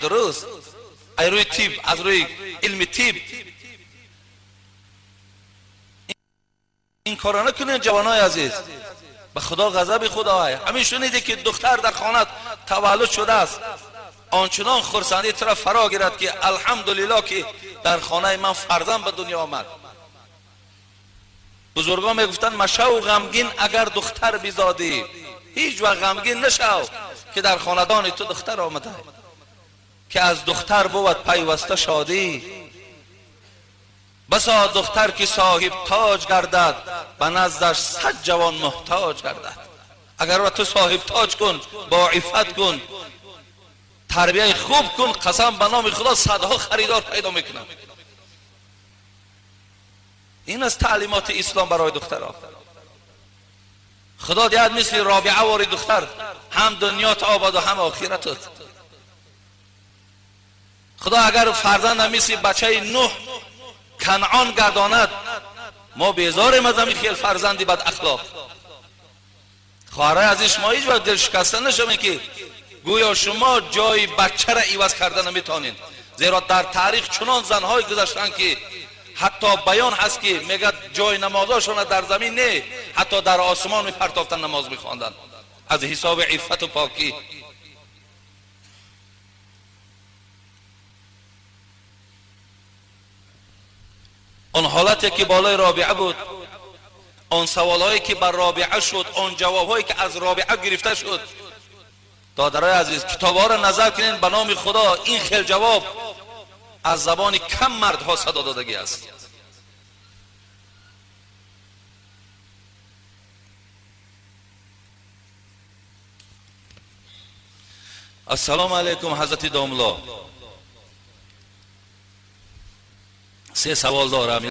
Дуруст, аз рӯи тиб, аз рӯи илми тиб ин корро накунед, ҷавонои азиз. Ба Худо ғазаби Худо. Ҳамин шуниде ки духтар дар хонат таваллуд шудааст, ончунон хурсандӣ туро фаро гирад ки алҳамдулиллоҳ ки дар хонаи ман фарзанд ба дунё омад. Бузургон мегуфтанд машав ғамгин агар духтар бизодӣ, ҳеҷ вақт ғамгин нашав ки дар хонадони ту духтар омада, ки аз духтар бувад пайваста шодӣ. Басо духтар ки соҳиб тоҷ гардад, ба наздаш 100 ҷавон муҳтоҷ гардад. Агар ту соҳиб тоҷ кун, бо иффат кун, тарбияи хуб кун, қасам ба номи Худо садҳо харидор пайдо мекунад. Ин аз таълимоти ислом барои духтарҳо. Худо диҳад мисли Робиа вори духтар ҳам дунёт обод ва ҳам охиратат. Худо агар фарзанда мисли бачаи Нуҳ Канъон гардонад, мо безорем аз ҳамин хел фарзанди бадахлоқ. Хоҳарои азиз, шумо ҳеҷ вақт дилшикаста нашавед ки гӯё шумо ҷои бачаро иваз карда наметавонед, зеро дар таърих чунон занҳое гузаштанд ки ҳатто баён ҳаст ки мегӯяд ҷои намозҳошонро дар замин не, ҳатто дар осмон мепартофтанд, намоз мехонданд аз ҳисоби иффату покӣ. Он ҳолате ки болои Робиа буд, он саволҳое ки бар Робиа шуд, он ҷавобҳое ки аз Робиа гирифта шуд, додарои азиз, китобҳоро назар кунед, ба номи Худо ин хел ҷавоб аз забони кам мардҳо садо додагӣ аст. Ассалому алайкум, ҳазрати домло. Се савол дорам.